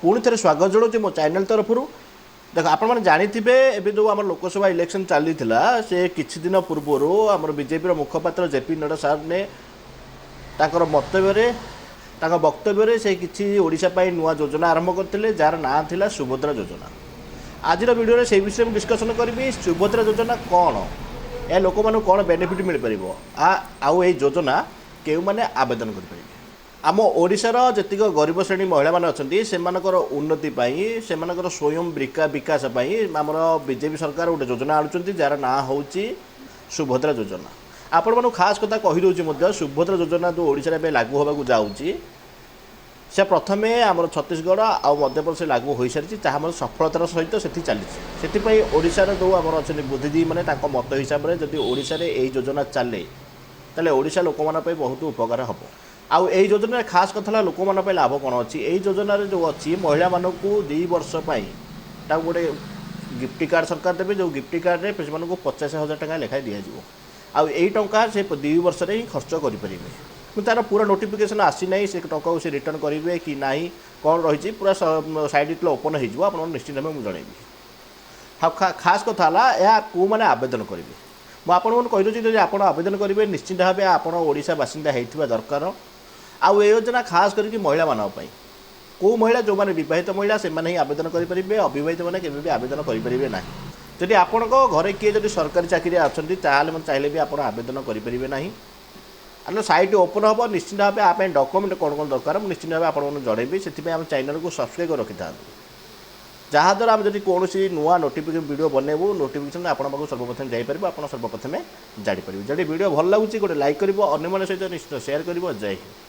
ପୁଣି ଥରେ ସ୍ୱାଗତ ଜଣାଉଛି ମୋ ଚ୍ୟାନେଲ୍ ତରଫରୁ। ଦେଖ, ଆପଣମାନେ ଜାଣିଥିବେ, ଏବେ ଯେଉଁ ଆମର ଲୋକସଭା ଇଲେକ୍ସନ୍ ଚାଲିଥିଲା, ସେ କିଛି ଦିନ ପୂର୍ବରୁ ଆମର ବିଜେପିର ମୁଖପାତ୍ର ଜେପି ନଡ୍ଡା ସାର୍ନେ ତାଙ୍କର ମନ୍ତବ୍ୟରେ, ତାଙ୍କ ବକ୍ତବ୍ୟରେ ସେ କିଛି ଓଡ଼ିଶା ପାଇଁ ନୂଆ ଯୋଜନା ଆରମ୍ଭ କରିଥିଲେ, ଯାହାର ନାଁ ଥିଲା ସୁଭଦ୍ରା ଯୋଜନା। ଆଜିର ଭିଡ଼ିଓରେ ସେଇ ବିଷୟରେ ମୁଁ ଡିସ୍କସନ୍ କରିବି। ସୁଭଦ୍ରା ଯୋଜନା କ'ଣ, ଏହା ଲୋକମାନଙ୍କୁ କ'ଣ ବେନିଫିଟ୍ ମିଳିପାରିବ, ଆଉ ଏଇ ଯୋଜନା କେଉଁମାନେ ଆବେଦନ କରିପାରିବେ। ଆମ ଓଡ଼ିଶାର ଯେତିକ ଗରିବ ଶ୍ରେଣୀ ମହିଳାମାନେ ଅଛନ୍ତି, ସେମାନଙ୍କର ଉନ୍ନତି ପାଇଁ, ସେମାନଙ୍କର ସ୍ୱୟଂ ବିକାଶ ପାଇଁ ଆମର ବିଜେପି ସରକାର ଗୋଟେ ଯୋଜନା ଆଣୁଛନ୍ତି, ଯାହାର ନାଁ ହେଉଛି ସୁଭଦ୍ରା ଯୋଜନା। ଆପଣମାନଙ୍କୁ ଖାସ୍ କଥା କହିଦେଉଛି ମଧ୍ୟ, ସୁଭଦ୍ରା ଯୋଜନା ଯେଉଁ ଓଡ଼ିଶାରେ ଏବେ ଲାଗୁ ହେବାକୁ ଯାଉଛି, ସେ ପ୍ରଥମେ ଆମର ଛତିଶଗଡ଼ ଆଉ ମଧ୍ୟପ୍ରଦେଶରେ ଲାଗୁ ହୋଇସାରିଛି, ତାହା ଆମର ସଫଳତାର ସହିତ ସେଠି ଚାଲିଛି। ସେଥିପାଇଁ ଓଡ଼ିଶାର ଯେଉଁ ଆମର ଅଛନ୍ତି ବୁଦ୍ଧିଜୀବୀମାନେ, ତାଙ୍କ ମତ ହିସାବରେ ଯଦି ଓଡ଼ିଶାରେ ଏଇ ଯୋଜନା ଚାଲେ, ତାହେଲେ ଓଡ଼ିଶା ଲୋକମାନଙ୍କ ପାଇଁ ବହୁତ ଉପକାର ହେବ। ଆଉ ଏଇ ଯୋଜନାରେ ଖାସ୍ କଥା ହେଲା, ଲୋକମାନଙ୍କ ପାଇଁ ଲାଭ କ'ଣ ଅଛି? ଏଇ ଯୋଜନାରେ ଯେଉଁ ଅଛି, ମହିଳାମାନଙ୍କୁ 2 ବର୍ଷ ପାଇଁ ତାଙ୍କୁ ଗୋଟେ ଗିଫ୍ଟ କାର୍ଡ଼ ସରକାର ଦେବେ, ଯେଉଁ ଗିଫ୍ଟ କାର୍ଡ଼ରେ ସେମାନଙ୍କୁ 50,000 ଟଙ୍କା ଲେଖାଏଁ ଦିଆଯିବ। ଆଉ ଏଇ ଟଙ୍କା ସେ 2 ବର୍ଷରେ ହିଁ ଖର୍ଚ୍ଚ କରିପାରିବେ। କିନ୍ତୁ ତା'ର ପୁରା ନୋଟିଫିକେସନ୍ ଆସିନାହିଁ, ସେ ଟଙ୍କାକୁ ସେ ରିଟର୍ଣ୍ଣ କରିବେ କି ନାହିଁ, କ'ଣ ରହିଛି, ପୁରା ସାଇଟ୍ ଯେତେବେଳେ ଓପନ୍ ହେଇଯିବ, ଆପଣଙ୍କୁ ନିଶ୍ଚିତ ଭାବେ ମୁଁ ଜଣାଇବି। ଆଉ ଖାସ୍ କଥା ହେଲା, ଏହା କେଉଁମାନେ ଆବେଦନ କରିବେ? ମୁଁ ଆପଣଙ୍କୁ କହିଦେଉଛି, ଯଦି ଆପଣ ଆବେଦନ କରିବେ, ନିଶ୍ଚିତ ଭାବେ ଆପଣ ଓଡ଼ିଶା ବାସିନ୍ଦା ହେଇଥିବା ଦରକାର। ଆଉ ଏ ଯୋଜନା ଖାସ୍ କରିକି ମହିଳାମାନଙ୍କ ପାଇଁ। କେଉଁ ମହିଳା? ଯେଉଁମାନେ ବିବାହିତ ମହିଳା, ସେମାନେ ହିଁ ଆବେଦନ କରିପାରିବେ। ଅବିବାହିତ ମାନେ କେବେ ବି ଆବେଦନ କରିପାରିବେ ନାହିଁ। ଯଦି ଆପଣଙ୍କ ଘରେ କିଏ ଯଦି ସରକାରୀ ଚାକିରିଆ ଅଛନ୍ତି, ତାହେଲେ ମାନେ ଚାହିଁଲେ ବି ଆପଣ ଆବେଦନ କରିପାରିବେ ନାହିଁ। ଆମ ସାଇଟ୍ ଓପନ୍ ହେବ, ନିଶ୍ଚିତ ଭାବେ ଆ ପାଇଁ ଡକୁମେଣ୍ଟ କ'ଣ କ'ଣ ଦରକାର, ମୁଁ ନିଶ୍ଚିତ ଭାବେ ଆପଣମାନଙ୍କୁ ଜଣାଇବି। ସେଥିପାଇଁ ଆମ ଚ୍ୟାନେଲକୁ ସବସ୍କ୍ରାଇବ୍ କରି ରଖିଥାନ୍ତୁ, ଯାହାଦ୍ୱାରା ଆମେ ଯଦି କୌଣସି ନୂଆ ନୋଟିଫିକେସନ୍ ଭିଡ଼ିଓ ବନେଇବୁ, ନୋଟିଫିକେସନ୍ ଆପଣଙ୍କ ପାଖକୁ ସର୍ବପ୍ରଥମେ ଯାଇପାରିବ, ଆପଣ ସର୍ବପ୍ରଥମେ ଜାଣିପାରିବେ। ଯଦି ଭିଡ଼ିଓ ଭଲ ଲାଗୁଛି, ଗୋଟେ ଲାଇକ୍ କରିବ, ଅନ୍ୟମାନଙ୍କ ସହିତ ନିଶ୍ଚିତ ସେୟାର କରିବ। ଜୟ ହିନ୍ଦ।